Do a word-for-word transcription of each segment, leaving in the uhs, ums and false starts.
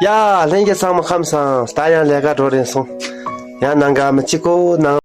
ཡ། ལྷན་རྒྱས་ཚང་མ་ཁམས་བཟང་། ད་ཡང་ལས་ཀ་འགྲོ་རན་སོང་། ཡང་ནང་ག་མི་གཅིག་གོ་ནང་།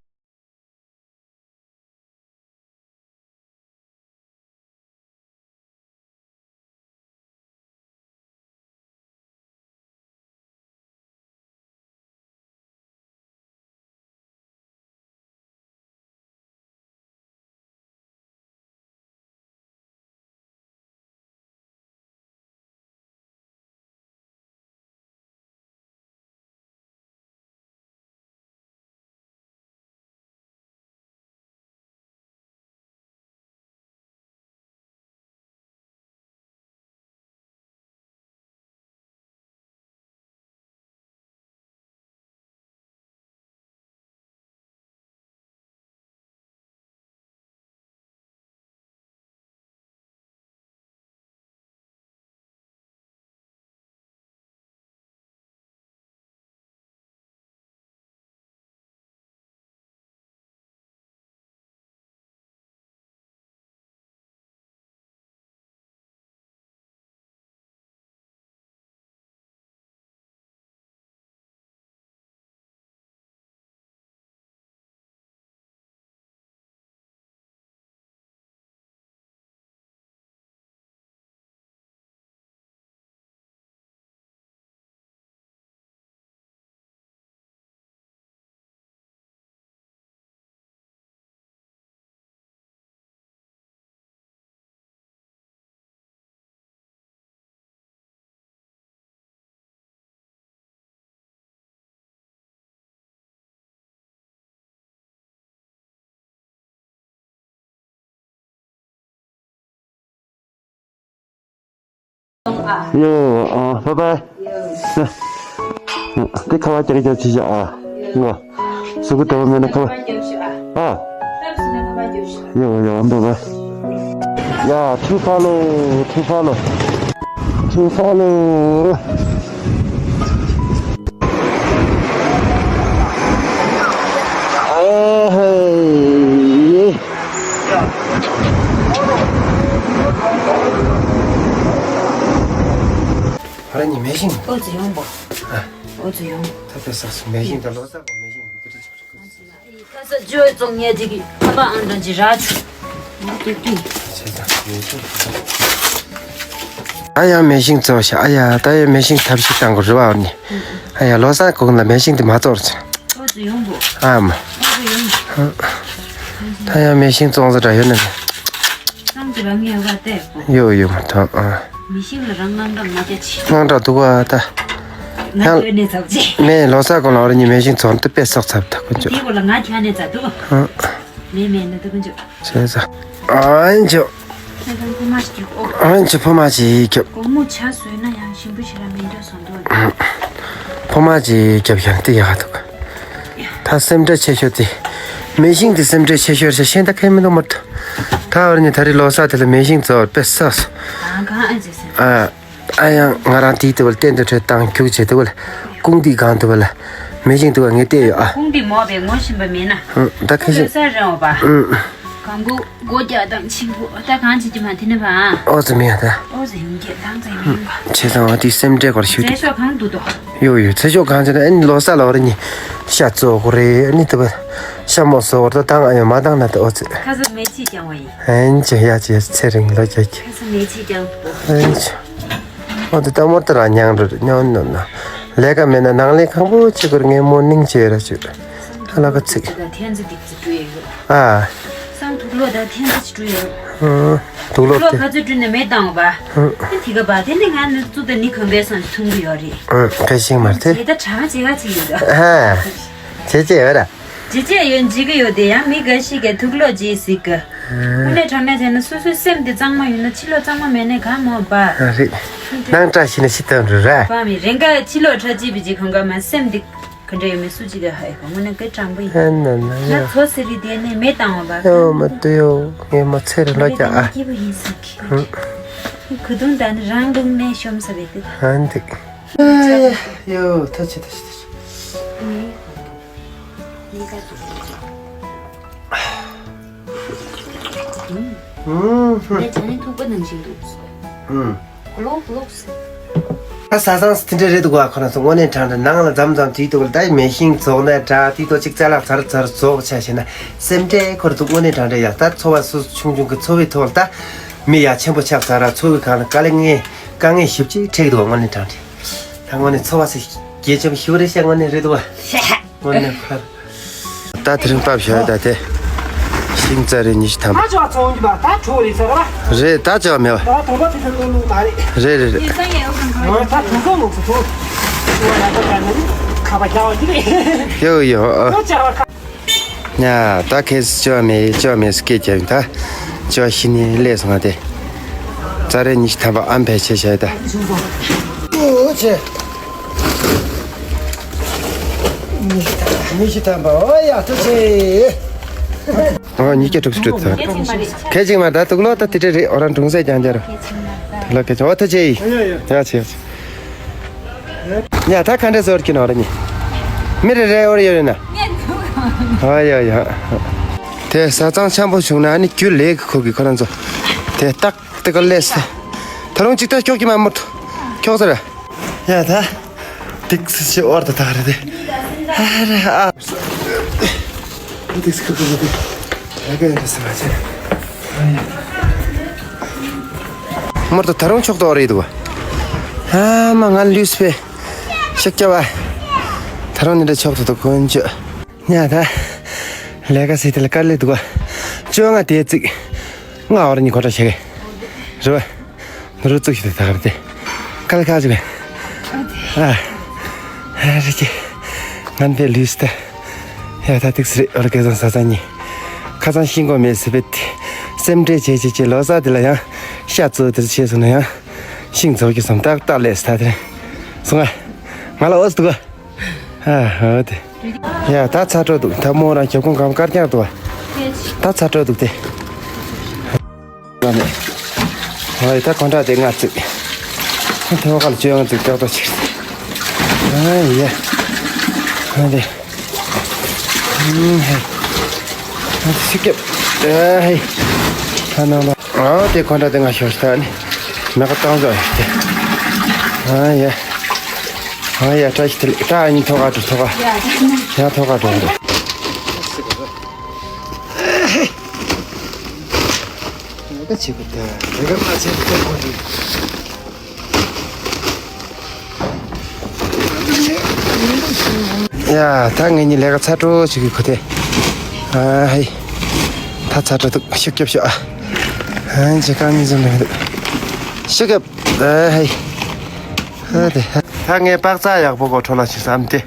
ཡོ། ཨ། བྷའི་བྷའི། དེ་ཁ་བ་ཀྱག་ཀྱག་བྱེད་བཞག་ཨ། ང་གཟུགས་པོ་དྲོ་བ་མེད་ན་ཁ་བ། ཨ། ཡོ་ཡོ། བྷའི་བྷའི། ཡ། ཐུགས་ཕ་ལོ། ཐུགས་ཕ་ལོ། ཐུགས་ཕ་ལོ། ཨ་ཧེ། ཨ་ར་ནི་མེ་ཤིང་། ཨོ་ཙི་ཡོང་པོ། ཨ། ཨོ་ཙི་ཡོང་། ད་ལྟ་ས་སུ་མེ་ཤིང་དང་ལོ་ཙཱ་པོ་མེ་ཤིང་འདུག་གི་རེད། ཁ་ས་ཇོ་ཙོང་ཉེ་དེ་གི་ཁ་པ་ཨང་དང་ཅི་ར་ཆུ། ང་ཏུ་ཏུ། བྱས་ཙང་མེ་ཤིང་། ད་ཡང་མེ་ཤིང་བཙོ་ཤག་ཨ་ཡ། ད་ཡང་མེ་ཤིང་ཐབས་ཤིག་བཏང་དགོས་རེད་བ་ཨ་ནི། ཨ་ཡ། ལོ་གསར་གོང་ལ་མེ་ཤིང་དེ་མ་བཙོ་ར་ཆ། ཨོ་ཙི་ཡོང་པོ། ཨ་མ། ཨོ་ཙི་ཡོང་། ད་ཡང་མེ་ཤིང་བཙོང་ས་འདྲ་ཡོད་ན་མེད། སང་དེ་རང་ངས་བ་བལྟས་པོ། ཡོ་ཡོ། མ་ཐང་ཨ། མེ་ཤིང་ལ་རང་དངངས་སྐྲག་མ་རྒྱ་ཆེ། དངངས་སྐྲག་འདུག་བ་ད། ང་ཡང་ལྟོས་ནས་ཚབ་ཆེ། མེ་ལོ་གསར་གོང་ལ་ཨ་ར་ནི་མེ་ཤིང་བཙོང་དུ་དཔེ་སོག་ཚབ་ད་ཁོ་ཚོ། དེའི་སྐོར་ལ་ང་ཁྱ་ནས་ཚ་འདུག་ཨ། མེ་མེ་ནི་འདུག་ཁོ་ཚོ། བྱས་ཙང་། ཨ་ཅོ། ཁྱེད་རང་ཕོ་མ་ཞིག་ཨོ། ཨ་ཅོ། ཕོ་མ་ཅིག་རྒྱབ། དགོང་མོ་ཇ་བཟོས་ན་ཡང་ཞིམ་པོ་ཞིག་ལ་མེ་འདྲ་བཟོ་འདུག་ཕོ་མ་ཅིག་རྒྱབ་ཡང་དེ་ཡག་འདུག་ད་སེམས་ཁྲལ་ཆེ་ཤོས་དེ། མེ་ཤིང་དེ་སེམས་ཁྲལ་ཆེ་ཤོས་ཤ་ཤེས་ད་ཁས་མི་འདུག་མ་གཏོགས། ད་བར་ནི་ད་རེས་ལོ་གསར་དེ་ལ་མེ་ཤིང་བཙོ་བར་དཔེ་སོག་སོ། ཨ་གང་ཨ་ཅེ་སེམས། ཨ། ཨ་ཡང་ང་རང་དེའི་ལྟེ་བར་སྟན་དུ་ཁྲོད་བཏང་རྒྱུག་བྱེད་དུ་བ་ལ། ཀུང་ཏི་གང་དུ་བ་ལ། མེ་ཤིང་དུ་བ་ངས་བལྟས་ཡོད་ཨ། ཀུང་ཏི་མོ་བས་ངོ་ཤེས་པ་མེད་ན། ཧུང་། ད་ཁ་ཤས། ས་རེད་འོ་པ། ཧུང་། གང་པོ་སྒོ་རྒྱག་དང་ཆིང་པོ་ད་གང་བྱེད་ཀྱི་མ་དེ་ནི་བ། ཨོ་ཙི་མེད་ད། ཨོ་ཙི་ཡོང་རྒྱུ་དང་ཙི་མེད་པ། བྱས་ཙང་བ་དེའི་སེམས་ཁྲལ་སྐོར་ཞུ། མཛེས་ཤོག་གང་འདུག་དོ། ཡོ་ཡོ། མཛེས་ཤོག་གང་བྱས་ན་ཨ་ནི་ལོ་གསར་ལ་བ་རེ་ནི་ཤ་བཙོ་དགོས་རེད། ཨ་ནི་དུ་བ་ཤ་མོ་བཟོ་དགོས་རེད། ད་བཏང་ཨ་ཡོ་མ་བཏང་ན་ད་ཨོ་ཙི། ཁ་ས་མེ་ཆི་ཀྱང་བ་ཡིན། ཨན་ཅི་ཡ་ཅི་ཚེ་རིང་ལོ་རྒྱག་གི། ཁ་ས་མེ་ཆི་ཀྱང་། ཨན་ཅི། ཨོ་དེ་ལྟ་མོ་ལྟ་ར་མྱང་རུ་མྱོང་ནོ་ན། ལས་ཀ་མེད་ན་ནང་ལས་ཁང་པོ་ཅིག་གུར་ངས་མོ་ནིང་ཅེ་ར་ཅུ། ཨ་ལ་ཀ་ཚིག་ཨ་ལ་ཀ་ཚིག་ད་ཐན་ཙི་ཏིག་ཙི་ཀྲུ་ཡོད། ཨ། སང་དུག་ལོག་ད་ཐན་ཙི་ཅི་ཀྲུ་ཡོད། ཨ། དུག་ལོག་དུག་ལོག་དེ་ག་ཚོད་ཀྲུ་ནས་མེད་བཏང་བ། ཨ། དེ་ག་བ་དེ་ནི་ང་ནི་ཙུ་ད་ནི་གང་གའི་སང་ཐུང་གི་ཡོད་རེད། ཨ། ག་ཤིང་མར་དེ། དེ་ད་གྲ་ཅེ་ག་ཅིག་ཡོད་ད། ཨ། ཅེ་ཅེ་ཡོད་ར། ཅེ་ཅེ་ཡོད་འཇིག་གི་ཡོད་དེ་ཡང་མི་འགའ་ཞིག་གིས་དུག་ལོག་ཅེས་ཟེར་གི། དངོས་གནས་དྲང་གནས་བྱས་ན་སོ་སོའི་སེམས་དེ་གཙང་མ་ཡོད་ན་ཕྱི་ལོགས་གཙང་མ་མེད་ནས་གང་མོ་པ། ཨ་རེད། སྣང་གྲགས་ཤིག་ན་ཤི་ཐབས་འགྲོ་ར། པ་མི་རེ་འགའ་ཕྱི་ལོགས་ཁྲ་ཅི་བི་ཅི་གང་ག་མ་སེམས་དེ་ག་འདྲ་ཡོད་མེད་སུ་ཅི་ག་ཧ་ཡོད་ག་དངོས་གནས་དཀའ་དྲང་པོ་ཡིན། ཨ་ན་ན་ཡ། ང་ཚོ་སི་རི་དེ་ནས་མེད་བཏང་བ་པ། ཨོ་མ་ཏུ་ཡོ་ངས་མ་ཚེ་རིང་ལོ་རྒྱག་ཨ། སྐྱིད་པོ་ཡིན་ཟེར་གི། ཁུ་དུང་ད་ནི་རང་ལུགས་ནས་ཤོམ་ས་བེ་ཏི། ཨ་འདི། ཡོ་ཐ་ཆི་ཐ་ཆི་ཐ་ཆི། ཨུམ། ཨུམ། ངས་ད་ནི་ཐུག་པ་ནང་བཞིན་འདུག་ཨུམ། ལོག་ལོག་ཟེར། ད་ས་སང་དེ་འདྲ་རེད་འདུག་བ། ཁོ་རང་ཚོ་དངོས་གནས་དྲང་དྲང་ནང་ལ་འཛམ་འཛམ་དུས་འདུག་ལ། ད་མེ་ཤིང་རྫོགས་ན་འདྲ་དུས་ཏོ་གཅིག་ཙ་ལག་ཚར་ཚར་རྫོགས་ཆ་བྱས་ན་སེམས་ཁྲལ་ཁོ་ར་འདུག། དངོས་གནས་དྲང་དྲང་ཡ། ད་འཚོ་བ་སུ་ཆུང་ཆུང་གི་འཚོ་བའི་ཐོག་ལ་ད་མི་ཡ་ཆེན་པོ་ཆགས་ཚར་ར། འཚོ་བའི་སྒང་ལ་དཀའ་ལས་ངན་དཀའ་ངལ་ཞེ་པོ་ཅིག་འཕྲད་ཀྱི་འདུག་བ། དངོས་གནས་དྲང་དྲང་ད་དངོས་གནས་འཚོ་བ་སུ་གལ་ཆེན་པོ་ཞེ་པོ་རེད་ཤག། དངོས་གནས་རེད་འདུག་བ། དངོས་གནས་ཁོ་ར། ད་དེ་རིང་བབས་ཤོག་ད་དེ། ཤིང་ཙ་རེ་ཉི་ཤུ་ཐམ་པ། ད་ཅོག་ཚོང་གི་པ་ད་གྲོ་རེད་ཟེར་བ། རེད། ད་ཅོག་མེད་པ། ད་དོང་པ་དེ་ཚོ་བླུག་བླུག་མ་རེད། རེད་རེད་རེད། ང་ད་དོང་པ་ལོག་སུ་ཐོག་ང་ལ་ད་ག་ནི་ཁ་པ་རྒྱག་བ་ཅི་རེད། ཡོ་ཡོ། ཨ། ཡོ་ཅག་བ་ཁ། ཉ་ད་ཁེ་སི་ཅོག་མེད་ཅོག་མེད་སུ་སྐད་རྒྱབ་ཡིན། ད་ཅོག་ཤི་ནི་ལས་སོང་ང་དེ། ཙ་རེ་ཉི་ཤུ་ཐམ་པ་ཨམ་ཕལ་ཆེ་བྱས་ད། ཨོ་ཆེ། ཉི་ཤུ་ཐམ་པ། ཨོ་ཡ་ཐུགས་རྗེ་ཆེ། ཨོ་ཉི་བརྒྱ་དྲུག་ཅུ་དྲུག་ཐམ། ཁེ་ཅིག་མ་ད་དུག་ལོ་ད་དེ་འདྲ་རེད། ཨོ་རང་གྲོང་གསེབ་རྐྱང་རྐྱང་རེད། དེ་ལ་ཁེ་ཅིག་ཨོ་ཐུགས་རྗེ་ཆེ། ཡ་ཆེ་ཆེ། ཡ་ད་ག་འདྲ་ཟོར་གྱི་ནོ་ར་ནི། མི་རེ་རེ་ཨོ་ར་ཡོད་རེད་ན། ཨོ་ཡ་ཡ། དེ་ས་གཙང་འཆམ་པོ་བྱུང་ན་ནི་རྒྱུ་ལས་ཀྱི་ཁོ་གི་ཁོ་རང་ཚོ། དེ་ཏག་ཏག་ལས། ད་རུང་ཅིག་ད་ཁྱོག་གི་མ་མུར་ཁྱོག་ཟེར། ཡ་ད། ཏིག་སི་ཆེ་ཨོར་ད་ད་རེད་དེ། ཨ་རེ་ཨ། ཏིག་སི་ཁུ་ཁུ་ཁུ། ཨ་ག་ཡ་ད་སི་མ་ཆེ། མུར་ད་ད་རུང་ཁྱོག་ཏོ་རེད་འདུག་བ། ཨ་མ་ང་ལུས་པས། ཤག་སྐྱ་བ། ད་རུང་ནི་འདྲ་ཁྱོག་ཏོ་ད་དཀོན་མཆོག། ཉ་ད། ལས་ཀ་ཟེར་དེ་ལ་དཀའ་ལས་འདུག་བ། བཅོ་ལྔ་དེ་བརྩིགས། ང་ཨོ་ར་ཉི་གོ་ཏྲ་བྱེད་གི། རེད་བ། རུ་བཙུགས་ཤིག་ད་ག་རེ་དེ། དཀའ་ལས་ཁག་ཅིག་གི། ཨ། ཨ་རེ་ཅི། ང་འདི་ལུས་ཏེ། ཡ་ད་ཏིག་སི་རེད། ཨོ་ར་སྐལ་བཟང་ས་ཚང་གཉིས། ཁ་སང་ཤིང་སྒོ་མེད་ཟེར་བས། སེམས་ཁྲལ་བྱེད་བྱེད་བྱེད་ལོ་གསར་དེ་ལ་ཡང་ཤ་བཙོ་དེར་བྱས་སོང་ན་ཡང་ཤིང་རྫོགས་ཀྱི་སོམ་ཏག་ཏག་ལས་ས་དེ་རེད། སོང་ང་། ང་ལ་འོ་ཟེར་འདུག་ག། ཨ་ཧོ་དེ། ཡ་ད་ཚ་དྲོད་འདུག། ད་མོ་རང་ཞབས་ཁུང་གམ་དཀར་རྐྱང་འདུག་བ། ད་ཚ་དྲོད་འདུག་དེ། ཨ་ནི། ཨ་ཡ་ད་ཁོང་ཁྲ་དེ་ང་བཙུགས། ཐོག་ཁ་ལ་བཅོས་ཡང་བཙུགས་ཀྱོག་ཏོ་ཕྱིར། ཨ་ཡ། ཨ་དེ། ཨུམ་ཧེ། ཨ་ཤི་ཀེབ། ཨ་ཧེ། ཨ་ནང་ལ། ཨ་དེ་ཁོང་ཁྲ་དེ་ང་ཤོར་ཤི་ད་ནི། མེ་ཁ་བཏང་འཇོག་ཡ་དེ། ཨ་ཡ། ཨ་ཡ་བཀྲ་ཤིས་བདེ་ལེགས། ད་ཨ་ནི་ཐོག་ཁ་འགྲོ། ཐོག་ཁ། ཡ་ཐོག་ཁ་འགྲོ་འགྲོ། ད་བྱེད་དགོས་ད། ལས་ཀ་མ་བྱེད་ཐོག་ཁ་འགྲོ། ཡ་ད་ངེད་གཉིས་ལས་ཀ་ཚ་དྲོད་བྱེད་དགོས་ཁོ་དེ། ཨ་ཧེ། ད་ཚ་དྲོད་འདུག། ཤུགས་རྒྱོབ་ཤོག། ཨ་ཅེ་ཀ་ནི་ཟིན་འདུག། ཤུགས་རྒྱོབ། ཨ་ཧེ། ཨ་དེ། ད་ངས་པགས་ཚག་ཡག་པོ་གོ་འཕྲོ་ལ་ཞིག་བསམ་སྟེ།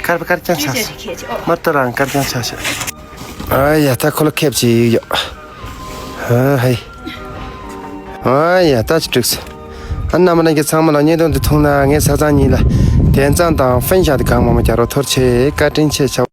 དཀར་པོ་དཀར་རྐྱང་ཆགས་སོང་། མ་ལྟ་རང་དཀར་རྐྱང་ཆགས་ཤག། ཨ་ཡ་ད་ཁོ་ལ་ཁེབས་ཅིག་ཡོད། ཨ་ཧེ། ཨ་ཡ་ད་ཅི་འགྲིག་སོང་། ཨ་རྣམ་པ་ལྷན་རྒྱས་ཚང་མ་ལ་བརྙན་ཐུང་འདི་མཐོང་ན་ངའི་ས་ཚང་གཉིས་ལ་དན་རྩ་དང་ཧྥན་ཤ་དེ་གང་མང་མང་རྒྱག་རོགས་ཐུགས་རྗེ་ཆེ། བཀའ་དྲིན་ཆེ་ཆ།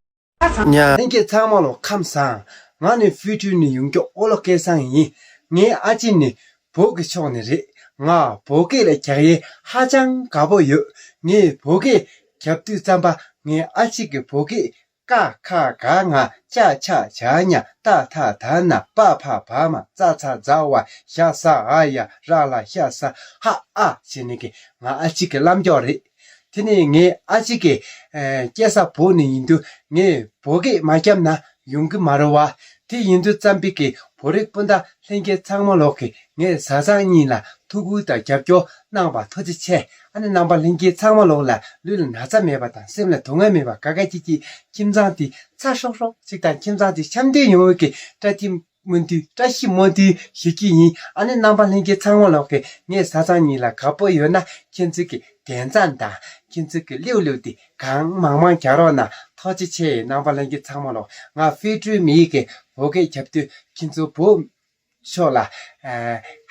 ཉ། ལྷན་རྒྱས་ཚང་མ་ལོ་ཁམས་བཟང་། ང་ནི་ཧྥུ་ཀྲུའུ་ནས་ཡོང་མཁན་ཨོ་ལོ་སྐལ་བཟང་ཡིན། ངའི་ཨ་ཅེ་ནི་བོད་ཀྱི་ཕྱོགས་ནས་རེད། ང་བོད་སྐད་ལ་རྒྱག་ཡས་ཧ་ཅང་དགའ་པོ་ཡོད། ངས་བོད་སྐད་རྒྱབ་དུས་ཙམ་པ་ངའི་ཨ་ཅེ་གི་བོད་སྐད། ཀ་ཁ་ག་ང་ཅ་ཆ་ཇ་ཉ་ཏ་ཐ་ད་ན་པ་ཕ་བ་མ་ཙ་ཚ་ཛ་ཝ་ཞ་ས་འ་ཡ་ར་ལ་ཤ་ས་ཧ་ཨ་བྱས་ནས་ཀྱི་ང་ཨ་ཅེ་གི་ལམ་མགྱོགས་རེད། དེ་ནས་ངའི་ཨ་ཅེ་གི་ཨ་སྐྱེས་ས་བོད་ནས་ཡིན་དུས་ངས་བོད་སྐད་མ་བརྒྱབ་ན་ཡོང་གི་མ་རེད་བ། དེ་ཡིན་དུས་ཙམ་པའི་གི་བོད་རིགས་སྤུན་ཟླ་ལྷན་རྒྱས་ཚང་མ་ལོག་གི་ངའི་བཟའ་ཚང་གཉིས་ལ་ཐུགས་ཁུར་དང་རྒྱབ་སྐྱོར་གནང་བ་ཐུགས་རྗེ་ཆེ། ཨ་ནི་རྣམ་པ་ལྷན་རྒྱས་ཚང་མ་ལོག་ལ་ལུས་ལ་ན་ཚ་མེད་པ་དང་སེམས་ལ་སྡུག་བསྔལ་མེད་པ་དགའ་དགའ་སྐྱིད་སྐྱིད་ཁྱིམ་ཚང་དེ་ཚ་ཧྲོག་ཧྲོག་ཅིག་དང་ཁྱིམ་ཚང་དེ་འཆམ་མཐུན་ཡོང་བའི་གི་བཀྲ་ཤིས་སྨོན་འདུན། བཀྲ་ཤིས་སྨོན་འདུན་ཞུ་རྒྱུ་ཡིན། ཨ་ནི་རྣམ་པ་ལྷན་རྒྱས་ཚང་མ་ལོག་གི་ངའི་བཟའ་ཚང་གཉིས་ལ་དགའ་པོ་ཡོད་ན་ཁྱེད་ཚོ་གི་དན་རྩ་དང་ཁྱེད་ཚོ་གི་ལེའུ་ལེའུ་དེ་གང་མང་མང་རྒྱག་རོགས་གནང་། ཐུགས་རྗེ་ཆེ། རྣམ་པ་ལྷན་རྒྱས་ཚང་མ་ལོག་ང་ཧྥུ་ཀྲུའུ་མི་ཡིག་གི་བོད་སྐད་རྒྱབ་དུས་ཁྱེད་ཚོ་བོད་ཕྱོགས་ལ་ཨ་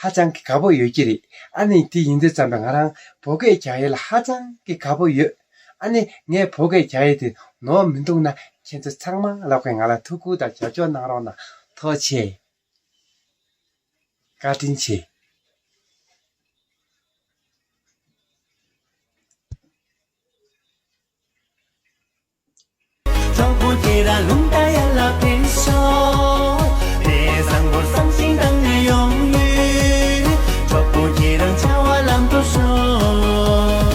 ཧ་ཅང་གི་དགའ་པོ་ཡོད་ཀྱི་རེད། ཨ་ནི་དེ་ཡིན་དུས་ཙམ་པ་ང་རང་བོད་སྐད་རྒྱག་ཡས་ལ་ཧ་ཅང་གི་དགའ་པོ་ཡོད། ཨ་ནི་ངས་བོད་སྐད་རྒྱག་ཡས་དེ་ནོར་མི་འདུག་ན་ཁྱེད་ཚོ་ཚང་མ་ལོག་གིས་ང་ལ་ཐུགས་ཁུར་དང་རྒྱབ་སྐྱོར་གནང་རོགས་གནང་། ཐུགས་རྗེ་ཆེ། བཀའ་དྲིན་ཆེ། གྲོགས་པོ་ཁྱེད་རང་ལྷུན་ལྟ་ཡར་ལ་འཕེལ་ཤོག་དེ་བཟང་པོར་བསམ་བཞིན་བདག་ནི་ཡོང་ཡུལ། གྲོགས་པོ་ཁྱེད་རང་བྱ་བ་ལམ་དུ་ཤོག་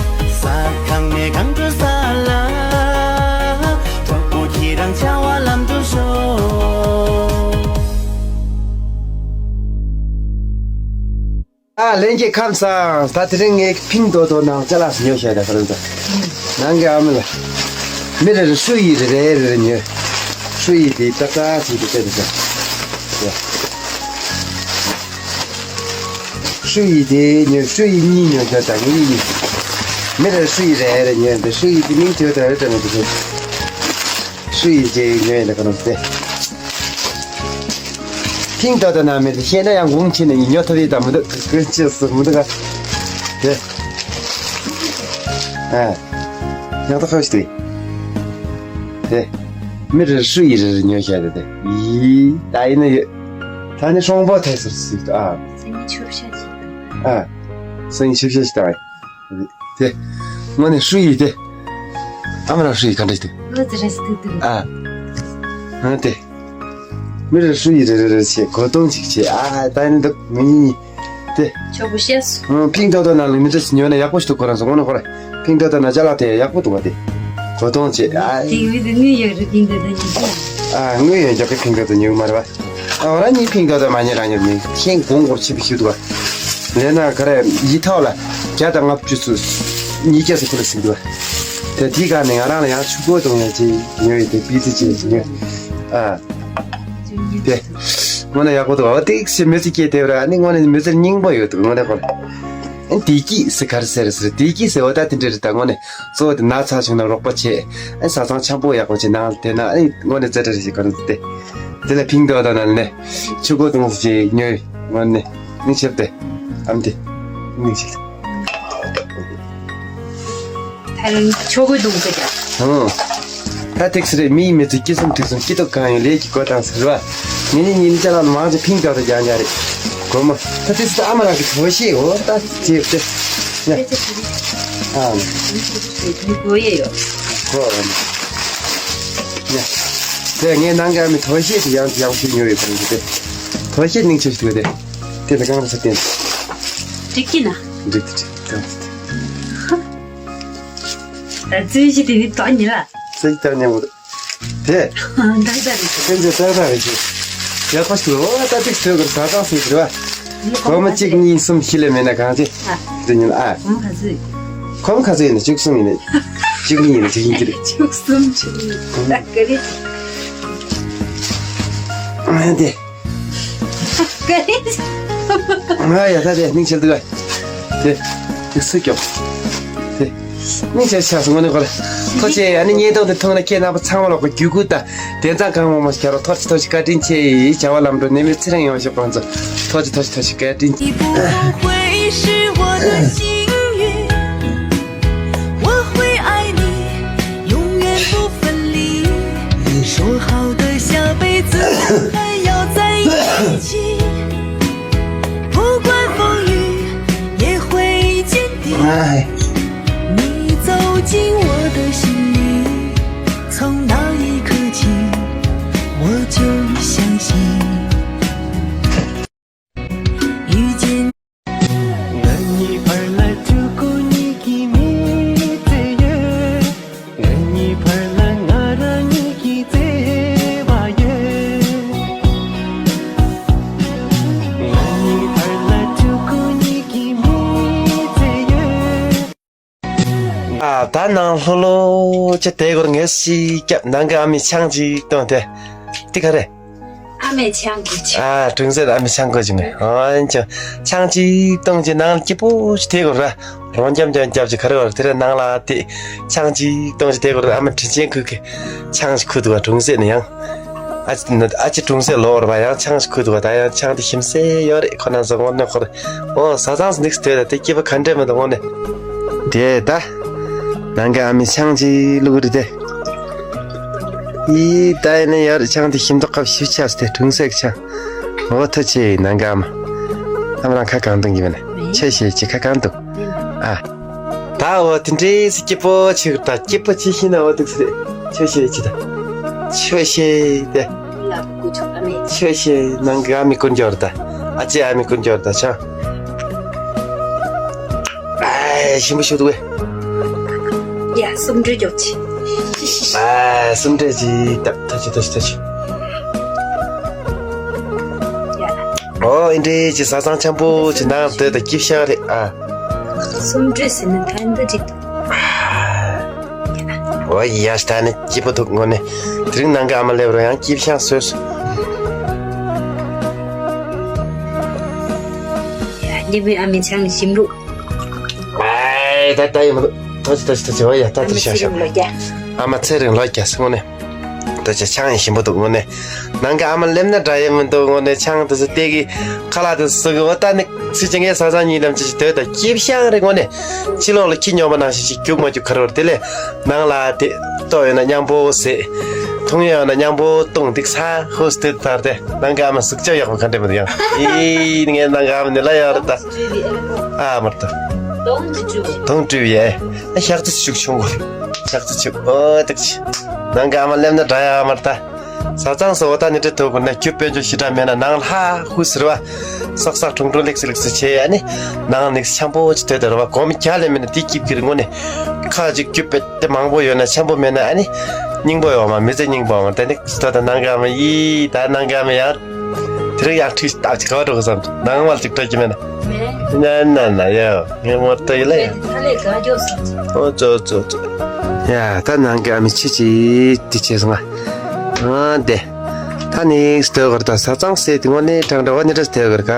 ཨ་ལན་གྱི་ཁམས་བཟང་། ད་དེ་རིང་ངས་ཕིང་ཏོག་ཏོག་ནང་ཅ་ལག་ཉོ་བྱས་ད་ག་རེ་ད། ནང་གི་ཨ་མ་ལ། མི་རེ་རེ་ཧྲུའུ་ཡི་རེ་རེ་རེ་རེ་ཉོས། ཧྲུའུ་ཡི་དེ་ཏག་ཏག་ཅིག་ཏུ་སྟེར་ད། ཧྲུའུ་ཡི་དེ་ཉོས། ཧྲུའུ་ཡི་གཉིས་ཉོས་ད་ད་ངེད་གཉིས། མི་རེ་རེ་ཧྲུའུ་ཡི་རེ་རེ་ཉོས་འདི། ཧྲུའུ་ཡི་དེ་མིང་དེ་ད་རེ་དྲན་མི་འདུག་ཧྲུའུ་ཡི་དེ་ཉོས་ད་ག་རེ་སྟེ། ཕིང་ཏོག་ཏོག་ནང་མི་དེ་ཤེས་ན་ཡང་དགོངས་ཆེ་ནས་ཉོ་ཐུབ་ཡི་ད་མི་འདུག་ཀུན་ཆེ་སུ་མི་འདུག་ག་དེ། ཨ། ཡག་ཏུ་ཁ་བྱེད་དེ། མི་རེ་ཧྲུའུ་ཡི་རེ་རེ་ཉོས་བྱས་ཏེ་དེ། ཡིས་ད་ཡིན་ན་ཡོད། ད་ནི་ཧྲོང་པོ་ཐེ་སུར་སིག་ཏུ་ཨ། སེམས་ཆུ་བཤད་ཅིག་དང་། ཨ། སེམས་ཆུ་བཤད་ཅིག་དང་། དེ། དངོས་གནས་ཧྲུའུ་ཡི་དེ། ཨ་མ་རང་ཧྲུའུ་ཡི་ག་འདྲ་ཞིག་འདུག་ཨ་ཙི་རེ་སི་ཏུ་ཏུ། ཨ། ཨ་དེ། མི་རེ་ཧྲུའུ་ཡི་རེ་རེ་རེ་བྱས་གོ་སྟོང་ཅིག་བྱས། ཨ་ད་ཡིན་འདུག་མི་གཉིས་གཉིས། དེ། ཆོག་པོ་ཤེས་སོང་། ཨང་། ཕིང་ཏོག་ཏོག་ནང་ལ་མི་འདྲ་ཞིག་ཉོས་ན་ཡག་པོ་ཞིག་འདུག་ཁོ་རང་ཚོ་དངོས་གནས་ཁོ་རང་ཕིང་ཏོག་ཏོག་ནང་ཅ་ལག་དེ་ཡག་པོ་འདུག་བ་དེ། གོ་སྟོང་བྱས། ཨ། དེ་ཡོད་དེ་དངུལ་ཡོད་རེད། ཕིང་ཏོག་ཏོག་ཉོ་རྒྱུ། ཨ། དངུལ་ཡོད་རྒྱག་གི་ཕིང་ཏོག་ཏོག་ཉོ་གི་མ་རེད་བ། ཨ། ང་རང་གཉིས་ཕིང་ཏོག་ཏོག་མ་ཉོས་རང་ཉོས་མིན། ཁྱེད་གོང་གོར་ཆེ་པོ་ཞིག་འདུག་བ། ལས་ན་ག་རེ་ཡི་ཐོག་ལ་བརྒྱ་དང་ལྔ་བཅུ་ཚུ་ཉིས་བརྒྱ་ཚུ་ཁོ་ལ་ཟིན་འདུག་བ། དེ་དེའི་སྒང་ནས་ང་རང་ལ་ཡང་ཆུ་ཁོལ་གཏོང་ཡ་ཅིག་ཉོས་ཡོད་དེ་པི་ཙི་ཅིག་ཉོས། ཨ། དེ། དངོས་གནས་ཡག་པོ་འདུག་ཨ་ཏིག་སེ་མི་ཚེ་སྐྱེལ་བསྡད་པ་ར། ཨ་ནི་དངོས་གནས་མི་ཚེ་སྙིང་པོ་ཡོད་འདུག་དངོས་གནས་ཁོ་ལ། ཨ་བདེ་སྐྱིད་ཟེར་ག་རེ་ཟེར་ཟེར། བདེ་སྐྱིད་ཟེར་བ་ད་དེ་འདྲ་རེད། ད་དངོས་གནས་གཙོ་བོ་དེ་ན་ཚ་བྱུང་ན་རོགས་པ་བྱེད། ཨ་བཟའ་ཚང་འཆམ་པོ་ཡག་པོ་བྱེད། ནང་དེ་ན་ཨ་ནི་དངོས་གནས་རྩེ་གྲ་རེ་ཞིག་ག་རེ་དེ། དེ་ལ་ཕིང་ཏོག་ཏོག་ནང་ནས་ཆུ་ཁོལ་གཏོང་ཟེར་ཅིག་ཉོས། དངོས་གནས་མིག་ཆེབ་དེ། ཨམ་དེ་མིག་ཆེབ། ད་རུང་ཆོག་གོ་འདུག་ཟེར་ཀྱང་། ཧང་། ད་ཏིག་སེ་རེད། མིའི་མི་ཚེ་སྐྱིད་གསུམ་ཐུགས་གསུམ་སྐྱིད་སྡུག་གང་ཡིན་ལས་ཀྱི་གོ་དང་ཟེར་བ། ངེད་གཉིས་གཉིས་ནི་ཅ་ལག་མང་ཆེ་ཕིང་ཏོག་ཏོག་རྒྱག་རྒྱག་རེད། སྒོར་མོ། ད་ཏིག་སེ་ད་ཨ་མ་རང་གི་དོ་ཤེས་ཡོད་ད་ཅེས་ཏེ། ཡ། ཨ། གོ་ཡེ་ཡོད། གོ། ཡ། དེ་ངས་ནང་ག་མི་དོ་ཤེས་དེ་ཡང་ཡང་ཞིག་ཉོ་ཡོད་པ་རེད་དེ། དོ་ཤེས་ནིང་ཆེ་ཞིག་དེ། དེ་ལ་གང་ཚ་བསྟན། འགྲིག་གི་ན། འགྲིག་འགྲིག་གང་ཚ་བསྟན། ད་ཙི་ཅི་དེ་ནི་ཏོག་ཉི་ལ། ཙི་ཅི་ཏོག་ཉི་མོ། དེ། ད་ད་རེད། ཁྱེད་ཚོས་ཏག་ཏག་རེད་ཤེས། ཡག་པོ་ཞིག་ལོ། ད་ཏིག་སྟོད་གར་ཟ་ཐང་སྲིད་རེད་བ། སྒོར་མོ་གཅིག་གཉིས་གསུམ་བཞི་ལས་མེད་ན་གང་བྱེད། ཨ། དེ་ཉིན་ཨ། གོམ་ག་ཚོད་ཡིན། གོམ་ག་ཚོད་ཡིན་ན་བཅུ་གསུམ་ཡིན་ན། བཅུ་གཉིས་ཡིན་ན་བཅུ་གཉིས་ཀྱི་རེད། བཅུ་གསུམ་བཅུ་གཉིས་ད་ག་རེད། ཨ་དེ། ང་ཡ་ད་དེ་སྙིང་རྗེ་འདུག་ག་དེ་དེ་སུ་སྐྱོབ། དེ་སྙིང་རྗེ་ཆགས་སོང་། དངོས་གནས་ཁོ་ལ་ཐུགས་རྗེ་ཆེ། ཨ་ནི་བརྙན་ཐུང་འདི་མཐོང་ན་ཁྱེད་རྣམ་པ་ཚང་མ་ལོག་གི་རྒྱུད་སྐུད་དང་དེ་ཚང་གང་མང་མང་ཞིག་རོགས། ཐུགས་རྗེ་ཆེ། ཐུགས་རྗེ་ཆེ། བཀའ་དྲིན་ཆེ། བྱ་བ་ལམ་འགྲོ། ནད་མེད་ཚེ་རིང་ཡོང་ཤོག་ཁོང་ཚོ། ཐུགས་རྗེ་ཆེ། ཐུགས་རྗེ་ཆེ། བཀའ་དྲིན་ཆེ། 我会爱你，永远不分离。说好的下辈子还要在一起，不管风雨也会坚定。哎。你走进我的心里，从那一刻起，我就相信。 遇见。 ཨ། ད་ནང་ལྷོད་ལྷོད་ཅིག་བསྡད་དགོས། ངས་ཤིག་སྐྱབས་ནང་གི་ཨ་མས་ཆང་ཅིག་བཏུང་སྟེ། འདི་ག་རེད། ཨ་མས་ཆང་དགོས་ཅིག་ཨ། དྲུང་སྲས་ཨ་མས་ཆང་དགོས་ཅིག་ནས། ཨོན་ཅང་། ཆང་ཅིག་བཏུང་ཅིག་ནང་ལ་སྐྱིད་པོ་ཅིག་བསྡད་དགོས་ར། རོང་རྒྱབ་འཇམ་རྒྱབ་ཅིག་ག་རེ་བར་དེ་ར་ནང་ལ་དེ་ཆང་ཅིག་བཏུང་ཅིག་བསྡད་དགོས་ར། ཨ་མ་དྲིན་ཆེན་ཁུར་གི་ཆང་ཞིག་ཁུར་འདུག་བ། དྲུང་སྲས་ནས་ཡང་། ཨ་ཅེ་ཨ་ཅེ་དྲུང་སྲས་ལོག་རེད་པ། ཡང་ཆང་ཞིག་ཁུར་འདུག་བ། ད་ཡང་ཆང་དེ་ཞིམ་ཟས་ཡོད་རེད། ཁོ་ན་ཚོ་དངོས་གནས་ཁོ་རེ། ཨོ་བཟའ་ཚང་ཚོ་འདུག་སེ་སྡོད་ད་དེ་སྐྱིད་པོ་ག་འདྲ་མི་འདུག་དངོས་གནས། དེ་ད། ནང་གི་ཨ་མས་ཆང་ཅིག་བླུགས་རེད་དེ། ཨི་ད་ཡིན་ན་ཡོད་རེད། ཆང་དེ་ཞིམ་མདོག་ཁ་པོ་ཞིག་ཆགས་སོང་དེ། དྲུང་སྲས་ཀྱི་ཆང་། ཨོ་ཐུགས་རྗེ་ཆེ། ནང་གི་ཨ་མ། ཨ་མ་རང་ཁ་གང་གཏོང་གི་མེད་ན། ཆོས་བཤད་ཅིག་ཁ་གང་གཏོང་། ཨ། ད་འོ་དེ་འདྲའི་སེ་སྐྱིད་པོ་ཆེ་གི་ད་སྐྱིད་པོ་ཆེ་ཤི་ན་འོ་འདུག་སེ་རེད། ཆོས་བཤད་ཅི་ད། ཆོས་བཤད་དེ། ཆོས་བཤད་ནང་གི་ཨ་མའི་སྐུ་འགྱུར་ད། ཨ་ཅེ་ཨ་མའི་སྐུ་འགྱུར་ད་ཆང་། ཨ་ཞིམ་པོ་ཞིག་འདུག་གས། ཡ་སུམ་འདྲེ་འཇོག་ཅི། ཨ་སུམ་འདྲེ་ཅི་ད་ད་ཅི་ད་ཅི་ད་ཅི། ཡ། ཨོ་ཨིན་དྲེ་ཅི་ས་ཚང་ཆེན་པོ་ཅི་ནང་སྡོད་དང་སྐྱིད་ཤང་རེད་ཨ། སུམ་ཁྲི་ཟིན་ན་ཐན་འདི་ཅིག་འདུག་ཨོ་ཡ་ཤ་ད་ནི་སྐྱིད་པོ་འདུག་དངོས་གནས། དེ་རིང་ནང་གི་ཨ་མ་སླེབས་རོགས་ཡང་སྐྱིད་ཤང་བཟོས་སོང་། ཡ་སྐྱིད་པོའི་ཨ་མའི་ཆང་ནི་ཞིམ་རུ། ཨའི་ད་ད་ཡིན་མ་འདུག་ཐོ་ཅི་ཐོ་ཅི་ཐོ་ཅི་ཨོ་ཡ་ད་ཨ་དེར་མ་ཤ་ཚེ་ཤ་རིང་ལོ་བརྒྱ། ཨ་མ་ཚེ་རིང་ལོ་བརྒྱ་སོང་ནས། ད་ཆ་ཆང་ཡང་ཞིམ་པོ་འདུག་དངོས་གནས། ནང་གི་ཨ་མ་སླེབས་ན་འདྲ་ཡང་མི་འདུག་དངོས་གནས་ཆང་དེ་ཚོ་སྟེ་གི་ཁ་ལག་དེ་ཚོ་ཟ་གི་འོ་ད་ནི་ཚེ་ཅི་ངའི་ས་ཚང་གཉིས་ལམ་ཅི་ཞིག་སྡོད་ད་སྐྱིད་ཤང་རེད་དངོས་གནས། ཕྱི་ལོགས་ལ་ཁྱི་སྨྱོན་པ་ནང་བཞིན་ཞིག་རྒྱུག་མ་རྒྱུག་ག་རེ་བར་དེ་ལས་ནང་ལ་དེ་ལྟོ་ཡོད་ན་མཉམ་པོ་ཟས། འཐུང་ཡོད་ན་མཉམ་པོ་བཏུང་འདུག་ས་ཧོ་སྟེ་ད་དེ་ནང་གི་ཨ་མ་གཟུགས་ཅག་ཡག་པོ་ག་འདྲ་མི་འདུག་ཡང་ཨི་ངའི་ནང་གི་ཨ་མ་ནི་ལ་ཡག་རེད་ད། ཨ་མར་ད། དོང་དུ་བཅུག་དོང་བཅུག་ཡས། ཨ་ཤག་ཏུ་བཅུག་ཆུང་གོ། ཤག་ཏུ་བཅུག་ཨོ་ཏག་ཅི། ནང་གི་ཨ་མ་སླེབས་ན་འདྲ་ཡ་མར་ད། ས་ཚང་སོ་བ་ད་ནི་འདྲ་ཐུག་གོ་ན་ཁྱོད་དཔལ་འབྱོར་ཞེ་དྲག་མེད་ན་ནང་ལྷ་ཧུ་ཟེར་བ། སག་སག་ཁྲུང་ཁྲུང་ལེགས་སི་ལེགས་སི་བྱས་ཨ་ནི། ནང་ནི་འཆམ་པོ་ཅི་ཐོད་དེ་ར་བ་གོམ་རྒྱ་ལས་མེད་ན་དེ་སྐྱིད་ཀྱི་རི་ངོ་ནས། ཁ་ཅིག་ཁྱོད་དཔལ་དེ་མང་པོ་ཡོད་ན་འཆམ་པོ་མེད་ན་ཨ་ནི། སྙིང་པོ་ཡོད་མ་མི་ཚེ་སྙིང་པོ་མ་ད་ནི་ད་ད་ནང་གི་ཨ་མ་ཡི་ད་ནང་གི་ཨ་མ་ཡང་། དེ་རིང་ཡང་ཁྲིས་ལྟ་ཅི་ག་འགྲོ་གི་བསམ་ནང་མལ་ཅིག་སྤྲོད་ཀྱི་མེད་ན། ན་ན་ན་ཡ་ངས་མོར་ལྟ་ཡི་ལ་ཡ། ཨོ་ཙོ་ཙོ་ཙོ། ཡ་ད་ནང་གི་ཨ་མི་ཆི་ཆི་དེ་བྱས་སོང་ང་། ཨ་དེ། ད་ནི་སྟོད་གར་ད་ས་གཙང་སེ་དེ་ངོ་ནས་དྲང་དྲང་བ་ནི་ར་སྟོད་གར་ག་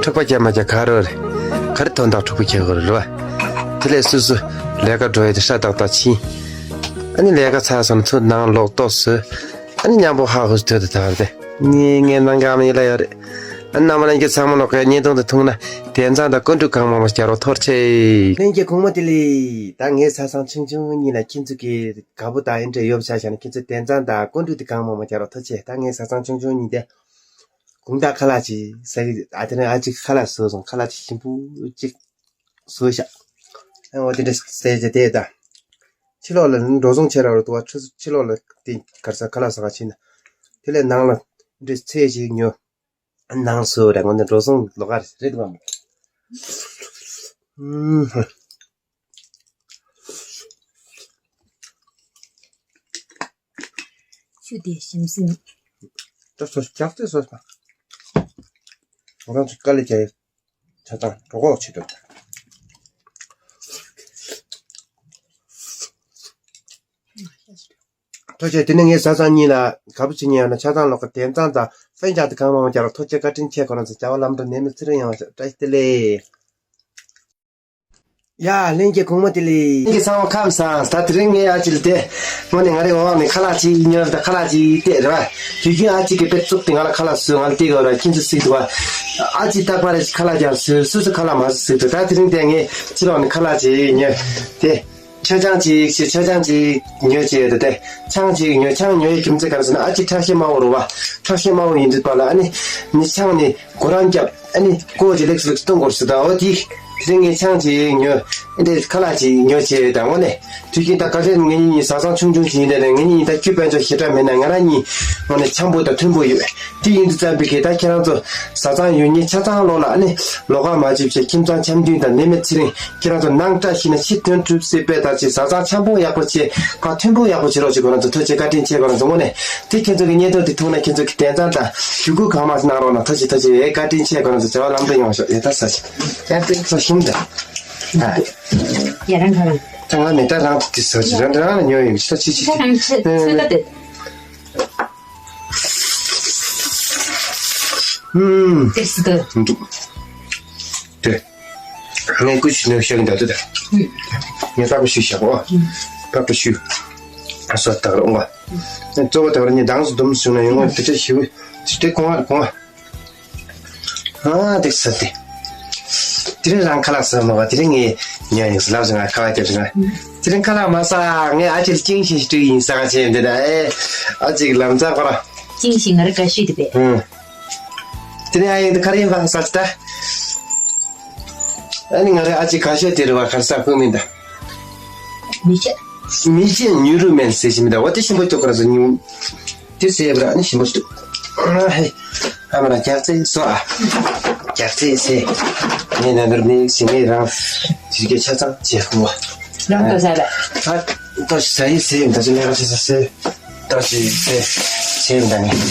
འཁྲུག་པ་རྒྱབ་མ་རྒྱབ་ག་རོ་རེད། ག་རེ་དོན་དག་འཁྲུག་པ་རྒྱག་གི་རེད་ར། དེ་ལས་སུ་སུ་ལས་ཀ་འགྲོ་ཡི་དེ་ཧྲ་ཏག་ཏག་ཕྱིན། ཨ་ནི་ལས་ཀ་ཚར་སོང་ན་ཚུར་ནང་ལོག་ཏོག་སུ། ཨ་ནི་མཉམ་པོ་ཧ་ཧུ་སྟོད་དུ་ཐར་ཏེ། ངས་ངའི་ནང་གི་ཨ་མ་ཡིན་ལ་ཡོད་རེད། ཨ་ནི་རྣམ་པ་ལྷན་རྒྱས་ཚང་མ་ལོག་གི་བརྙན་ཐུང་དེ་མཐོང་ན་དད་རྫུན་དང་བཀོད་སྒྲིག་གང་མང་མང་བྱ་རོགས་ཐོར་ཆེ། ལྷན་རྒྱས་གོང་མ་དེ་ལས་ད་ངའི་ས་ཚང་ཆུང་ཆུང་གཉིས་ལ་ཁྱེད་ཚོ་གི་དགའ་པོ་དང་ཨེ་འདྲ་ཡོད་ཆ་བཞག་ན་ཁྱེད་ཚོ་དད་རྫུན་དང་བཀོད་སྒྲིག་དེ་གང་མང་མང་བྱ་རོགས་ཐོར་ཆེ། ད་ངའི་ས་ཚང་ཆུང་ཆུང་གཉིས་དེ་དགུང་དག་ཁ་ལག་ཅིག་ཟ་གི་ཨ་དེ་ནས་ཨ་ཅིག་ཁ་ལག་བཟོས་སོང་ཁ་ལག་ཅིག་ཞིམ་པོ་ཅིག་བཟོས་ཤག་ཨ་འོ་དེ་འདྲ་ཟེར་རྗེས་དེ་ད། ཕྱི་ལོགས་ལ་འགྲོ་སོང་ཆེ་ར་རུ་དུ་བ་ཕྱི་ཕྱི་ལོགས་ལ་དེ་གར་ས་ཁ་ལག་ཟ་ག་ཕྱིན་ན། དེ་ལས་ནང་ལ་འདྲི་ཚེ་ཞིག་ཉོ། ནང་སུ་ར་ངོ་ནས་འགྲོ་སོང་ལོག་ག་རེད་དམ། ཆུ་དེ་ཞིམ་སིན། ད་སོ་ཀྱག་ཏེ་སོ། ང་རང་ཚོ་དཀའ་ལས་བྱས། ཆ་ཚང་གྲོད་ཁོག་ཆེ་འདུག་ཐུགས་རྗེ་ཆེ། དེ་ནས་ངའི་ས་ཚང་གཉིས་ལ་ག་བུ་ཆེ་ཉེ་ཡང་ན་ཆ་ཚང་ལོག་གི་དན་ཚང་དང་ཧྥན་ཅང་དུ་གང་མང་མང་རྒྱག་རོགས་ཐུགས་རྗེ་བཀའ་དྲིན་ཆེ། ཁོ་རང་ཚོ་བྱ་བ་ལམ་འགྲོ་ནད་མེད་ཚེ་རིང་ཡོང་བ་ཤོག་བཀྲ་ཤིས་བདེ་ལེགས། ཡ་ལྷན་རྒྱས་གོང་མ་དེ་ལས། ལྷན་རྒྱས་ཚང་མ་ཁམས་བཟང་། ད་དེ་རིང་ངའི་ཨ་ཅི་ལ་དེ། དངོས་གནས་ང་རའི་འོག་ནས་ཁ་ལག་ཅིག་ཉོས་ད་ཁ་ལག་ཅིག་སྟེར་རེད་བ། དུས་རྒྱུན་ཨ་ཅི་གི་དཔེ་བཙུགས་ཏེ་ང་ལ་ཁ་ལག་བཟོས་ང་ལ་སྟེར་གི་ཡོད་ར་ཁྱེད་ཚོ་གཟིགས་འདུག་བ། ཨ་ཅི་རྟག་པར་ཁ་ལག་ཀྱང་བཟོས་སུ་སུ་ཁ་ལག་མ་བཟོས་གཟིགས་འདུག་ད་དེ་རིང་དེ་ངས་ཕྱི་ལོགས་ནས་ཁ་ལག་ཅིག་ཉོས་དེ། མཆོད་ཆང་ཅིག་ཅིག་མཆོད་ཆང་ཅིག་ཉོས་བྱས་ད་དེ། ཆང་ཅིག་ཉོས་ཆང་ཉོས་ཡི་རྒྱུ་མཚན་ག་རེ་ཟེར་ན་ཨ་ཅི་ཁྲག་ཤེད་དམའ་བོ་རུ་བ། ཁྲག་ཤེད་དམའ་བོ་ཡིན་དུས་པ་ལ་ཨ་ནི། ནི་ཆང་ནི་གོ་རམ་རྒྱབ། ཨ་ནི་ཀོ་ཅི་ལེགས་ལེགས་གཏོང་དགོས་སུ་ད་འོ་དེ། དེ་རིང་ངས་ཆང་ཅིག་ཉོས། ཨ་འདྲས་ཁ་ལག་ཅིག་ཉོས་བྱས་ད་འོ་ནས། དུས་རྒྱུན་ད་ག་ཚོད་ངེད་གཉིས་གཉིས་བཟའ་ཚང་ཆུང་ཆུང་ཞིག་ཡིན་དེ་ནས་ངེད་གཉིས་གཉིས་ད་ཁྱོད་དཔལ་འབྱོར་ཞེ་དྲག་མེད་ན་ང་རང་གཉིས་འོ་ནས་འཆམ་པོ་དང་མཐུན་པོ་ཡོད། དེ་ཡིན་དུས་ཙམ་པའི་གི་ད་ཁྱེད་རང་ཚོ་བཟའ་ཚང་ཡོད་ཉེ་ཆ་ཚང་ལོག་ལ་ཨ་ནི་ལོགས་ཀ་མ་བཅུག་བྱས་ཁྱིམ་ཚང་འཆམ་མཐུན་དང་ནད་མེད་ཚེ་རིང་ཁྱེད་རང་ཚོ་ནང་བཀྲ་ཤིས་ན་ཕྱི་དོན་གྲུབ་སྲིད་པས་ད་ཅིག་བཟའ་ཚང་འཆམ་པོ་ཡག་པོ་བྱས་ཕར་མཐུན་པོ་ཡག་པོ་བྱེད་རོགས་བྱེད་ཁོ་རང་ཚོ་ཐུགས་རྗེ་བཀའ་དྲིན་ཆེ་ཁོ་རང་ཚོ་དངོས་གནས་དེ་ཁྱེད་ཚོ་གི་བརྙན་ཐུང་དེ་མཐོང་ན་ཁྱེད་ཚོ་གི་དན་ཚང་དང་ཞུ་སྐུལ་གང་མང་གནང་རོགས་གནང་ཐུགས་རྗེ་ཆེ་ཐུགས་རྗེ་ཆེ་བཀའ་དྲིན་ཆེ་ཁོ་རང་ཚོ་བྱ་བ་ལམ་འགྲོ་ཡོང་ཤོག་ཡ་ད་ས་ཞིག་ཡ་དེ་ཚོ་ཤིན་ད་ཡ་རང་ག་རང་ད་ང་མེ་ད་རང་དུ་དེ་ས་ཞིག་རང་རང་ལ་ཉོ་ཡོང་ཤ་ཅི་ཅི་ད་རང་ཆེ་ཚོད་ད་དེ། ཨུམ། དེ་སི་ཏུ། འདུག་དེ། ངས་ཀུ་ཤུ་ནས་བཤད་ཀྱི་འདུག་དེ། ངས་ལྟ་བུ་ཞུ་བཞག་གོ། ལྟ་བུ་ཞུ། ཨ་སོ་ལྟ་རོགས་ཨ། གཙོ་བོ་དེ་བར་ནི་དང་སུ་དུམ་སུ་ན་ཡོང་བ་དེ་ཚོ་ཞུ། དེ་གོང་བ་གོང་བ། ཨ་དེ་སི་ཏེ། དེ་རིང་རང་ཁ་ལག་ཟ་མ་བ་དེ་རིང་ངས་ཉོ་ཡིན་ཟེར་ལབ་ཟེར་ང་ཁ་བ་རྒྱབ་ཟེར་ང་། དེ་རིང་ཁ་ལག་མ་ཟ་ངས་ཨ་ཅེ་ལ་ཅིང་ཞིག་སྤྲུལ་ཡིན་ཟ་ག་བྱས་འདི་ད་ཨེ། ཨ་ཅེ་གི་ལམ་རྩ་ཁོ་ར། ཅིང་ཞིག་ང་ར་དགའ་ཤོས་དེ་པས། ཨང་། དེ་ནས་ཨ་ཡིན་དུ་ཁ་རིན་པ་ས་ཅི་ད། ཨ་ནི་ང་རའི་ཨ་ཅེ་ཁ་ཤས་དེ་རུ་བ་ཁར་ས་ཁུ་མིན་ད། མི་ཆེ། མི་ཆེ་ཉུ་རུ་མེན་ཟེར་ཞིག་མི་ད་འོ་དེ་ཞིམ་པོ་ཅོག་ཁར་ཟ་ཉུ། དེ་ཟེར་བ་ཨ་ནི་ཞིམ་པོ་ཅོག་ཨ་ཧེ། ཨ་མ་ར་རྒྱག་རྩེ་སོ་ཨ། རྒྱག་རྩེ་ཟེར། ངས་ན་ནོར་མི་ཞིག་ངས་རང་། དེ་གའི་ཆ་ཚང་བྱེད་ཁུ་བ། རང་ལྟོ་ཟ་ལ། ཨ་ལྟོ་ཟ་ཡི་ཟེར་ཡིན་ད་ཅི་ལས་ཀ་བྱེད་ས་ཟེར། ལྟོ་ཟེར་ཟེར་ཟེར་ཡིན་ད་ངས།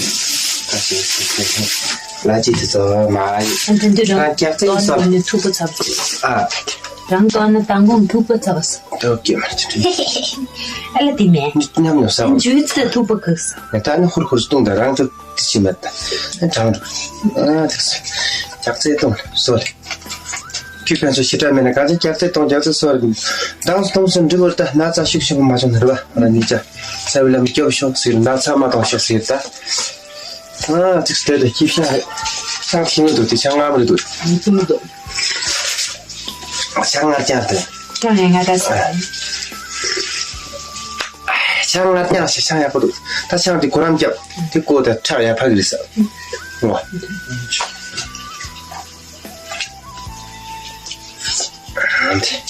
ལྟོ་ཟེར་ཟེར་ཟེར་ཟེར། ལ་ཅི་དེ་ཚོ་མ་ཡི། ཨ་འདི་འདི་རང་ང་སྐྱག་རྫས་ཏོག་སོགས། ནི་ཐུག་པ་ཚབ། ཨ། རང་ཏོག་ནི་མདང་དགོང་ཐུག་པ་ཚབ། ཏོག་གི་མ་ཅི་ཏི། ཨ་ལ་དེ་མེད། མཉམ་ཡོང་ས། ཨ་འཇུས་ཚེ་ཐུག་པ་གག་ས། ད་ནི་ཧུར་ཧུར་སྟོང་ད་རང་ཚོ་དེ་ཅི་མེད་ད། ཨ་དྲང་འགྲོ། ཨ་དེ་སྐྱག་རྫས་ཏོག་སོ་ལེ། ཁྱོད་ཕན་ཚུན་ཞེ་དྲག་མེད་ན་གང་ཚེ་སྐྱག་རྫས་གཏོང་རྒྱག་རྫས་སོགས་རེད། མདང་སྟོང་སོ་འབྲི་བར་ད་ན་ཚ་ཤུགས་ཆེན་པོ་མ་བྱུང་ན་རེད་བ། ང་ནི་ཅ་ས་བུ་ལམ་སྐྱོབ་ཤོག་ཟེར། ན་ཚ་མ་གཏོང་ཤོག་ཟེར་ད། ཨ་ཙིག་སྟེ་ད་ཁྱི་ཤ་ཤ་ཤི་མི་འདུག་དེ་ཤ་ང་མི་འདུག་ཤི་མི་འདུག་ཤ་ང་ཀྱང་དེ། ཀྱང་ཡང་ང་ད་ས། ཤ་ང་ཀྱང་ཤ་ཤ་ཡག་པོ་འདུག་ད་ཤ་དེ་གོ་རམ་རྒྱབ་དེ་ཀོ་ད་ཁྲག་ཡར་འཕར་གི་རེད་ས། ཨོ།